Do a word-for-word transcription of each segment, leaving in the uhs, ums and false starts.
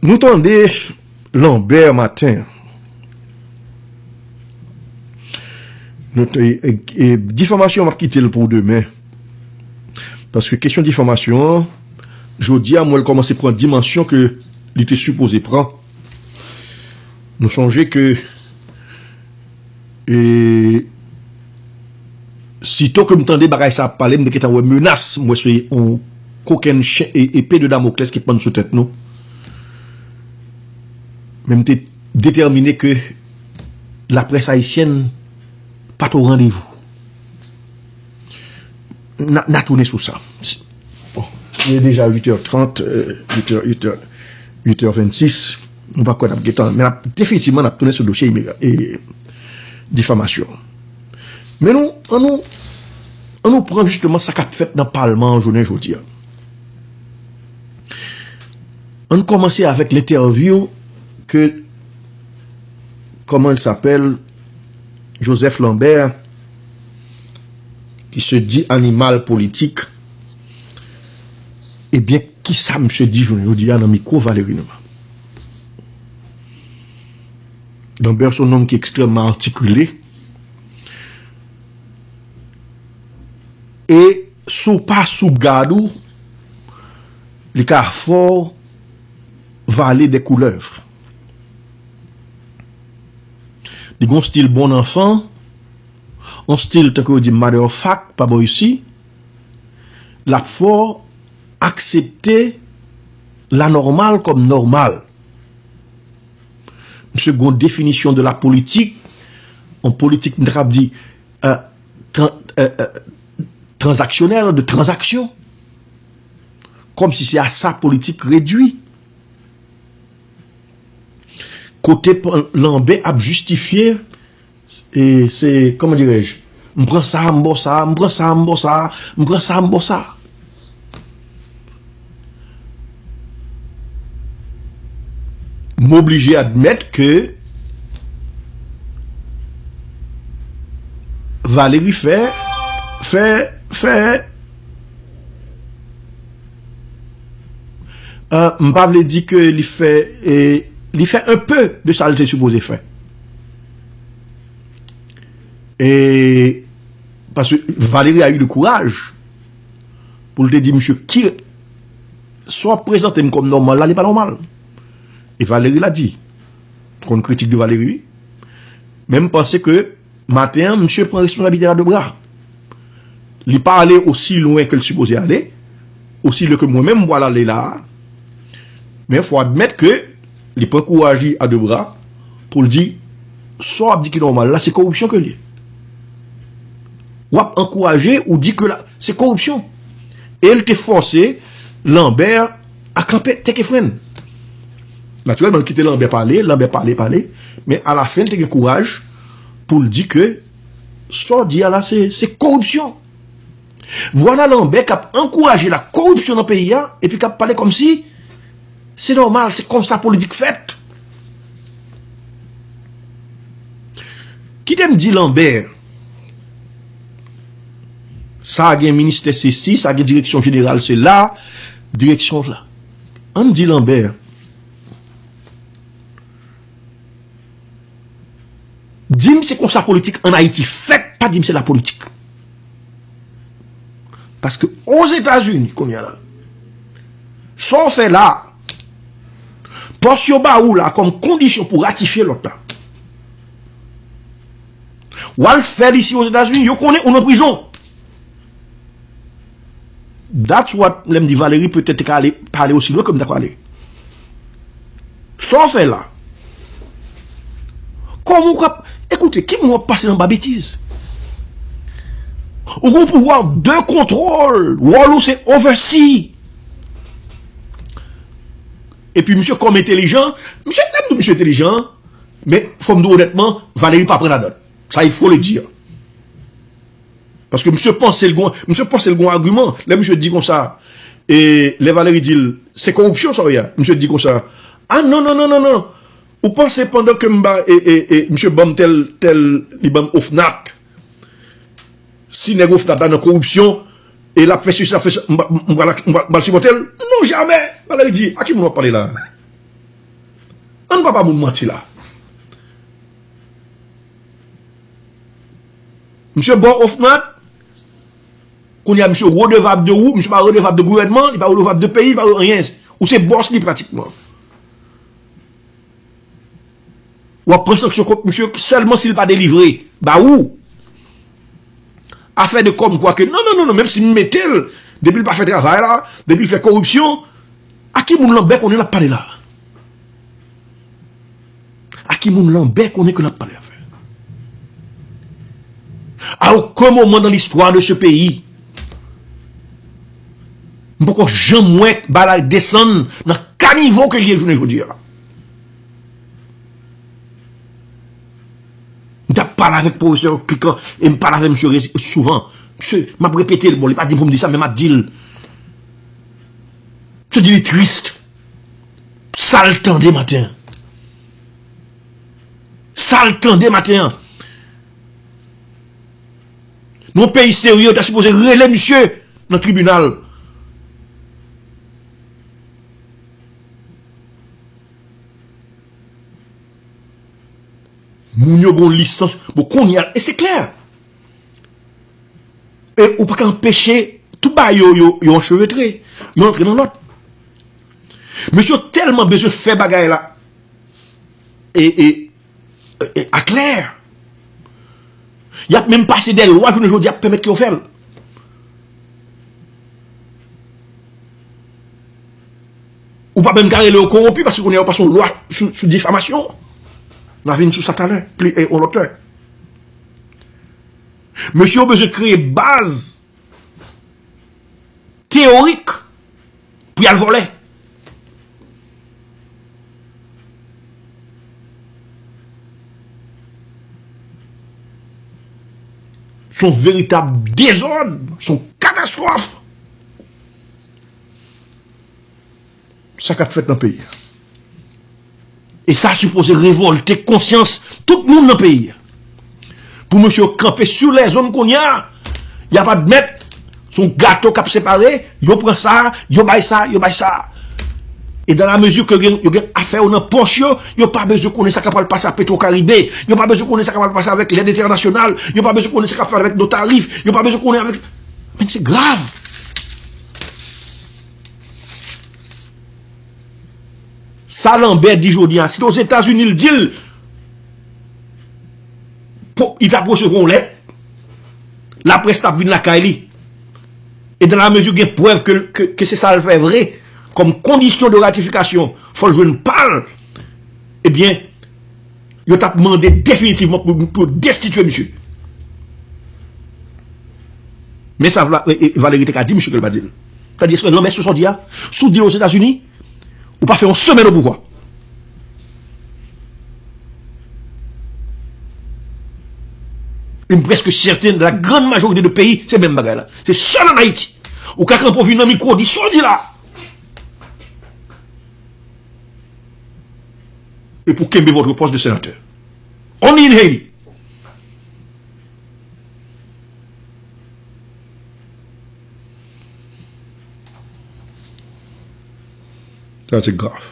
Nou tande Lambert maten. Nou te, e, e, difamasyon, m ap kite l pou demen. Paske kesyon difamasyon an, jodi a, m wè l kòmanse pran dimansyon ke li te sipoze pran. Nou sonje ke, e, sito ke m tande bagay sa ap pale, m te gentan wè menas, m wè se yon kokenn chen, e, epe de Damoclès ki pann sou tèt nou. Men m te detèmine ke laprès ayisyèn pa t o randevou. N a, n a tounen sou sa. Bon, il est déjà huit heures trente, euh, huit heures, huit heures, huit heures vingt-six. Nou pa kwè n ap gentan, men n ap, definitivman, n ap tounen sou dosye imigra-, e, difamasyon. Men nou, an nou, an nou pran jisteman sa k ap fèt nan palman an jounen jodi a. Ann kòmanse avèk lentèvyou ke, comment il s'appelle, Joseph Lambert, qui se dit animal politique. Ebyen, kisa misye di jounen jodi a nan mikwo Valéry Numa? Lambert se yon nonm ki ekstrèmman atikile. E si w pa sou gad ou, li ka fè w vale de koulèv. Li gen yon stil bon anfan, yon stil, tankou yo di, matter of fact, pa bò isi, l ap fè w aksepte lanòmal kòm nòmal. Misye gen yon definisyon de la politik, yon politik, m ta kab di, euh, tran-, euh, euh, tranzaksyonèl, de tranzaksyon. Kòmsi se a sa politik redui. Kote Lambert ap jistifye, e se, kòman dirèj, m pran sa, m ba w sa, m pran sa, m ba w sa, m pran sa, m ba w sa. M oblije admèt ke Valéry fè, fè, fè, euh, m pa vle di ke li fè, e, li fè un peu de sa l te sipoze fè. E, paske Valéry a eu le courage pou l te di, misye, ki, sa w ap prezante m kòm nòmal la, li pa nòmal. E Valéry la di, konn kritik de Valéry, wi. Men m panse ke maten an, misye pran responsablite a de bra. Li pa ale osi lwen ke l sipoze ale, osi lwen ke mwen menm m pral ale la a. Men fò admèt ke li pran kouraj li a de bra pou l di, sa w ap di ki nòmal la, se koripsyon ke l ye. W ap ankouraje ou di ke la, se koripsyon. E l te fòse Lambert a kanpe teke fren. Natirèlman, l kite Lambert pale, Lambert pale, pale, men alafen, l te gen kouraj pou l di ke sa w di a la, se, se koripsyon. Vwala Lambert k ap ankouraje la koripsyon nan peyi a, epi k ap pale kòmsi se nòmal, se konsa politik fèt. Kite m di Lambert, sa gen ministè sesi, sa gen direksyon jeneral sela, direksyon la. Ann di Lambert, di m se konsa politik ann Ayiti fèt, pa di m se lapolitik. Paske Ozetazini, kounye a la, sa w fè la, pòs yo ba ou la kòm kondisyon pou ratifye lòt la, w al fè l isi Ozetazini, yo konnen ou nan prizon. That's what, lè m di Valéry petèt te ka ale, pale osi lwen ke m ta pale. Sa w fè la? Kòman w k ap, ekoute, ki moun w ap pase anba betiz? Ou gen pouvwa de kontwòl, wòl ou se oversee. Epi misye kòm entelijan, misye, lè m di misye entelijan, men fò m di w onètman, Valéry pa pran ladan. Sa, il faut le dire. Paske misye panse l gon, misye panse l gon agiman. Lè misye di konsa, e lè Valéry di l, se koripsyon sa w ye a. Misye di konsa, a non, non, non, non, non. Ou panse pandan ke m ba, e, e, e, misye ban m tèl, tèl, li ban m OFNAC. Si nèg OFNAC la nan koripsyon, e l ap fè sesi, l ap fè sa, m, m, m, m, m, m pral sipòte l? Non, jamè! Valéry di, a ki moun w ap pale la? Ann pa ba moun manti la. Misye ba w ofrand, kounye a misye redevab de ou, misye pa redevab de gouvènman, li pa redevab de peyi, li pa re-, anyen. Ou se bòs li pratikman. W ap pran sanksyon kont misye sèlman si l pa delivre ba ou. Afè de kòm kwa ke non, non, non, non, menm si m mete l, depi l pa fè travay la, depi l fè koripsyon, a ki moun lanbè konnen l ap pale la? A ki moun lanbè konnen ke n ap pale afè? À aucun moment dans l'histoire de ce pays, m poko janm wè bagay desann nan kanivo ke l ye jounen jodi a. M t ap pale avèk pwofesè Kikan e m pale avèk misye resi-, souvan. Misye, m ap repete l, bon, li pa di m pou m di sa, men m ap di l. Misye di li tris. Sa l tande maten an. Sa l tande maten an. Nan yon peyi serye, yo ta sipoze rele misye nan tribinal. Moun yo gon lisans. Bon, kounye a, e se klè. E ou pa ka anpeche, tout bagay yo, yo, yo anchevetre. Yo antre nan lòt. Mesye yo tèlman bezwen fè bagay la. E, e, e, aklè. Y ap menm pase de lwa jounen jodi a ap pèmèt ke yo fè l. Ou pa menm ka rele yo kowonpi paske kounye a yo pase yon lwa sou, sou difamasyon. N a vin sou sa talè, pli, e, yon lòt lè. Mesye yo bezwen kreye baz teyorik pou y al vòlè. Se yon veritab dezòd, se yon katastwòf. Sa k ap fèt nan peyi a. E sa sipoze revòlte konsyans tout moun nan peyi a. Pou mesye yo kanpe sou lèzonn kounye a, y ap admèt se yon gato k ap separe, yo pran sa, yo bay sa, yo bay sa. E dans la mesure ke gen, yo gen afè yo nan pòch yo, yo pa bezwen konnen sa k ap pral pase ak Petro Caribe, yo pa bezwen konnen sa k ap pral pase avèk lèd entènasyonal, yo pa bezwen konnen sa k ap fèt avèk do tarif, yo pa bezwen konnen avèk, men se grav. Sa Lambert di jodi a, si te Ozetazini l di l, po-, li t ap resevwa yon lèt, laprès t ap vin lakay li. E dans la mesure gen prèv ke, ke, ke se sa l fè vre, kòm kondisyon de ratifikasyon, fò l jwenn pa l, ebyen, yo t ap mande definitivman pou, pou yo destitye misye. Men sa Vla-, e, e, Valéry te ka di misye ke l pa di l. Tandis ke Lambert, sou sa w di a, si w di l Ozetazini, ou pa fè yon semèn o pouvwa. E m prèske sèten, la grann majorite de peyi, se menm bagay la. Se sèl ann Ayiti. Ou ka kanpe w vin nan mikwo w di sa w di la. Et pour kenbe votre poste de sénateur. Only in Haiti. Sa se grav.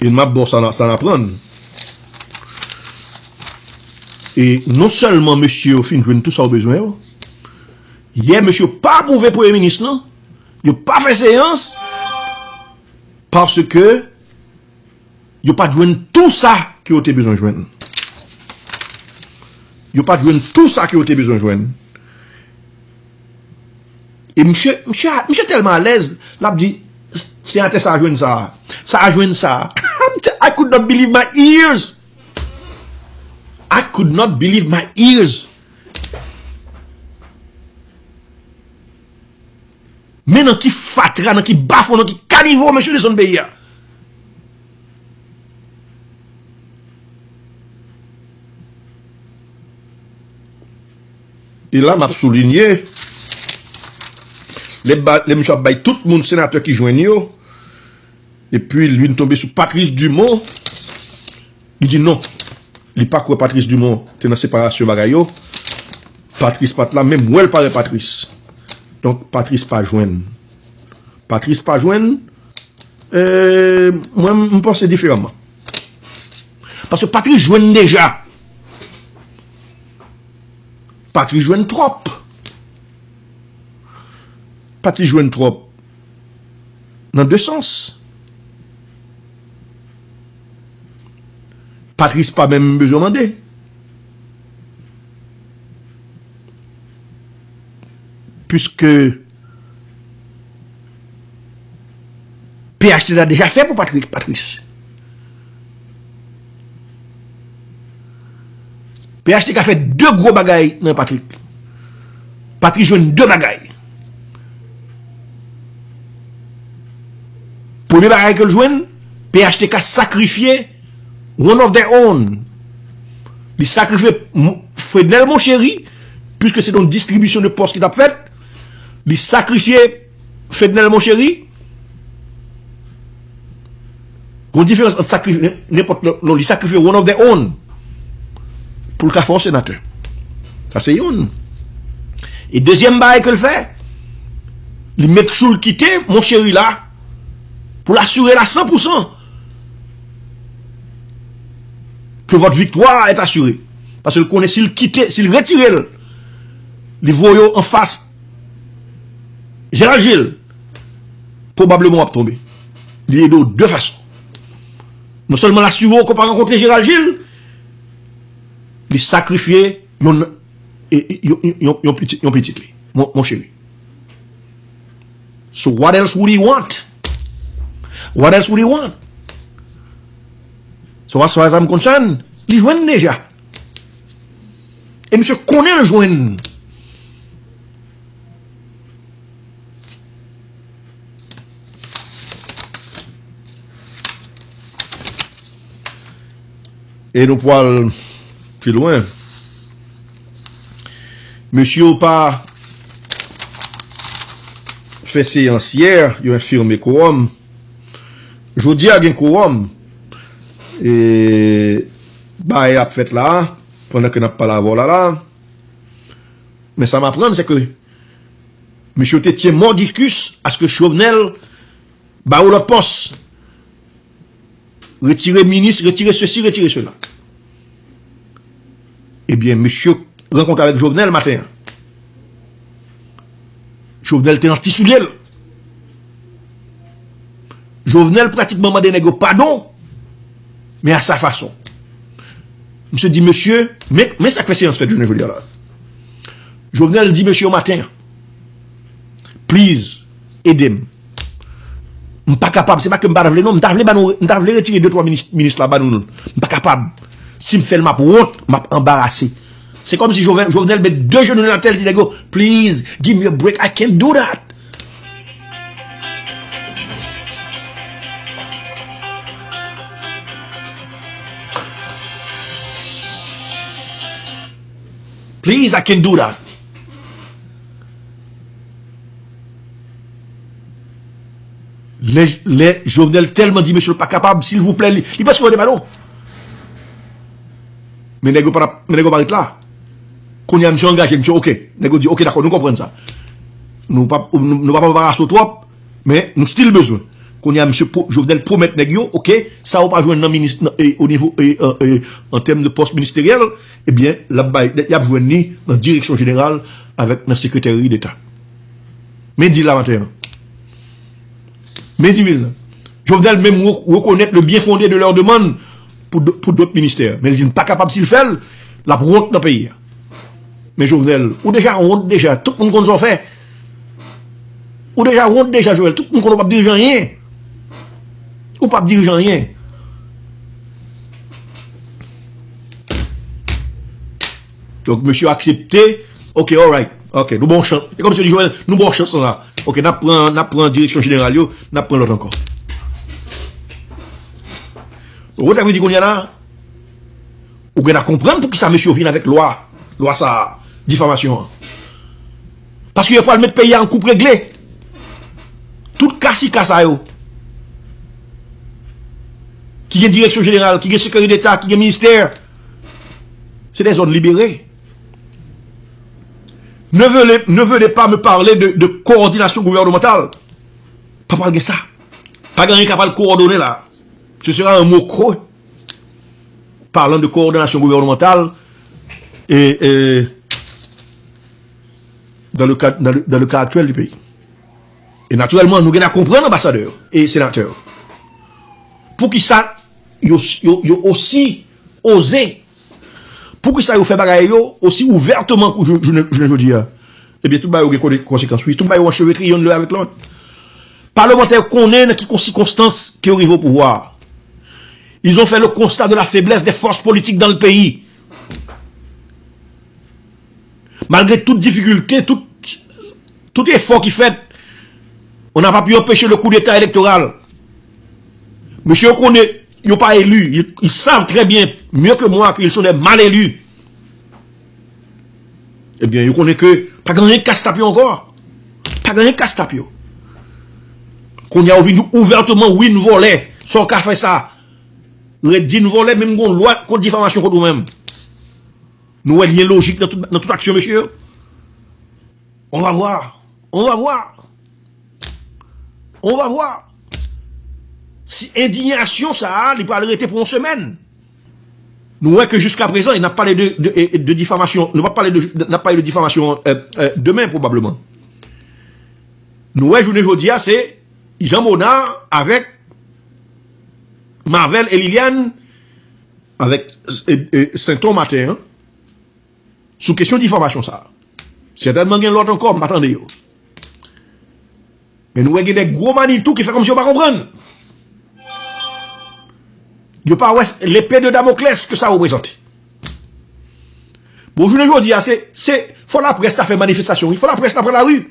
E m ap ba w sa n a, sa n aprann. E non sèlman mesye yo fin jwenn tout sa yo bezwen yo, yè mesye yo pa apwouve premye minis lan, yo pa fè seyans, paske yo pa t jwenn tou sa ke yo te bezwen jwenn. Yo pa t jwenn tou sa ke yo te bezwen jwenn. E misye, misye, misye tèlman alèz, l ap di, senatè sa a jwenn sa a, sa a jwenn sa a. I could not believe my ears. I could not believe my ears. Men nan ki fatra, nan ki bafon, nan ki kanivo mesye desann peyi a. E la, m ap soulinye, lè ba-, lè misye ap bay tout moun senatè ki jwenn yo, epi l vin tonbe sou Patrice Dumont, li di non. Li pa kwè Patrice Dumont te nan separasyon bagay yo. Patrice pa t la, menm wè l pa wè Patrice. Donk, Patrice pa jwenn. Patrice pa jwenn. E, mwen, m panse diferaman. Paske Patrice jwenn deja. Patrice jwenn twòp. Patrice jwenn twòp nan de sans. Patrice pa menm bezwen mande. Piske P H T ka deja fè pou Patrice. Patrice. P H T ka fè de gwo bagay nan Patrice. Patrice jwenn de bagay. Premye bagay ke l jwenn, P H T ka sakrifye one of their own. Li sakrifye Frednel Monchéry, piske se yon distribisyon de pòs ki t ap fèt. Li sakrifye Fednel Monchéry, gon diferans ant sakrifye nenpòt lòt, non, li sakrifye one of their own pou l ka fè yon senatè. Sa se youn. E dezyèm bagay ke l fè, li make sure l kite Monchéry la pou l asire l a san pou san ke vòt viktwa est assuré. Paske l konnen si l kite, si l retire l, li voye w anfas Gérald Gilles, pwobableman w ap tonbe. Li ede w de fason. Non sèlman l asire w ke w pa rankontre Gérald Gilles, li sakrifye yon, e, e, yon, yon, yon, yon pitit, yon pitit li, Mon, Monchéry. So what else would he want? What else would he want? So as far as I'm concerned, li jwenn deja. E misye konnen l jwenn. E nou pral pi lwen. Mesye yo pa fè seyans yè, yo enfime kowòm. Jodi a gen kowòm. E bagay ap fèt la, pandan ke n ap pale avè w la la. Men sa m aprann, se ke mesye yo te tyen mordicus aske Jovenel ba yo lòt pòs. Retire minis, retire sesi, retire sela. Ebyen, mesye rankontre avèk Jovenel maten an. Jovenel te nan ti soulye l. Jovenel pratikman mande nèg yo padon, men a sa fason. Misye di, mesye, men, men sa k fè seyans fèt jounen jodi a la. Jovenel di mesye yo maten an, please, ede m. M pa kapab, se pa ke m pa ta vle non, m ta vle ba nou, m ta vle retire de twa minis, minis la ba nou non. M pa kapab. Si m fè l, m ap wont, m ap anbarase. Se kòmsi Jovenel, Jovenel met de jenou nan tè l, di nèg yo, please, give me a break, I can't do that. Please, I can't do that. Lè, lè Jovenel tèlman di mesye l pa kapab, silvouplè, li, li prèske mande padon. Men nèg yo pa t ap, men nèg yo pa ret la. Kounye a, misye angaje, misye, oke. Nèg yo di, oke, dakò, nou konprann sa. Nou p ap, nou, nou p ap anbarase w twòp, men nou still bezwen. Kounye a, misye pwo-, Jovenel pwomèt nèg yo, oke, sa yo pa jwenn nan minis, nan, e, o nivo, e, e, e, an tèm de pòs ministeryèl, ebyen, l ap bay, y ap jwenn li nan direksyon jeneral avèk nan sekretèri deta. Men di l la maten an. Men di l la. Jovenel menm re-, reconnaît le bien fondé de leur demande pour d-, pour d'autres ministères. Men l di l pa kapab, si l fè l, l ap wont nan peyi a. Men Jovenel, ou deja wont deja, tout moun konn sa w fè. Ou deja wont deja, Jovenel, tout moun konn ou p ap dirije anyen. Ou p ap dirije anyen. Donk, mesye aksepte. Ok, alright. Ok, nou bon chans. E kòm se di Jovenel, nou bon chans la. Ok, n ap pran, n ap pran direksyon jeneral yo, n ap pran lòt ankò. Ou konn sa m vle di kounye a la? Ou gentan konprann poukisa mesye yo vin avèk lwa, lwa sa a, difamasyon an. Paske yo pral met peyi a an koup regle. Tout kasika sa yo, ki gen direksyon jeneral, ki gen sekretè deta, ki gen ministè, se de zòn libere. Ne venez, ne venez pas me parler de, de coordination gouvernementale. Pa pral gen sa. Pa gen anyen k ap al kowòdone la. Ce sera un mot creux, parlant de coordination gouvernementale et, et dans le cadre, dans le, dans le cas actuel du pays. E natirèlman, nou gen a konprann anbasadè e senatè. Poukisa yo, yo, yo osi oze? Poukisa yo fè bagay yo osi ouvèteman kou jounen jodi a? Ebyen, tout bagay yo gen konsekans, wi. Tout bagay yo anchevre youn lè avèk lòt. Palmantè yo konnen nan ki sikonstans ke yo rive o pouvwa. Ils ont fait le constat de la faiblesse des forces politiques dans le pays. Malgré toute difficulté, tout, tout effort qui fait, on n'a pas pu empêcher le coup d'État électoral. Mesye yo konnen yo pa eli. Ils, ils savent très bien, mieux que moi, qu'ils sont des mal élus. Ebyen, yo konnen ke pa gen anyen k ka stop yo ankò. Pa gen anyen k ka stop yo. Kounye a, yo vin ouvèteman, wi, n vòlè. Sa w ka fè sa? Rèd di n vòlè, menm gon lwa kont difamasyon kont ou menm. Nou wè lyen lojik nan tout, nan tout aksyon, mesye yo. On va voir. On va voir. On va voir. Si endiyasyon sa a, li pral rete pou yon semèn. Nou wè ke jiska prezan, e n ap pale de, de, de, de difamasyon, nou p ap pale de, n ap pale de difamasyon, euh, euh, demen pwobableman. Nou wè jounen jodi a, se Jean Monard avèk Marvel e Liliane avèk e, e, Senton maten an, sou kesyon difamasyon sa a. Sètènman gen lòt ankò, m pa tande yo. Men nou wè gen de gwo manitou ki fè kòmsi yo pa konprann. Yo pa wè lepe de Damoclès ke sa reprezante. Bon, jounen jodi a, se, se, fò laprès ta fè manifestasyon, wi. Fò laprès ta pran lari.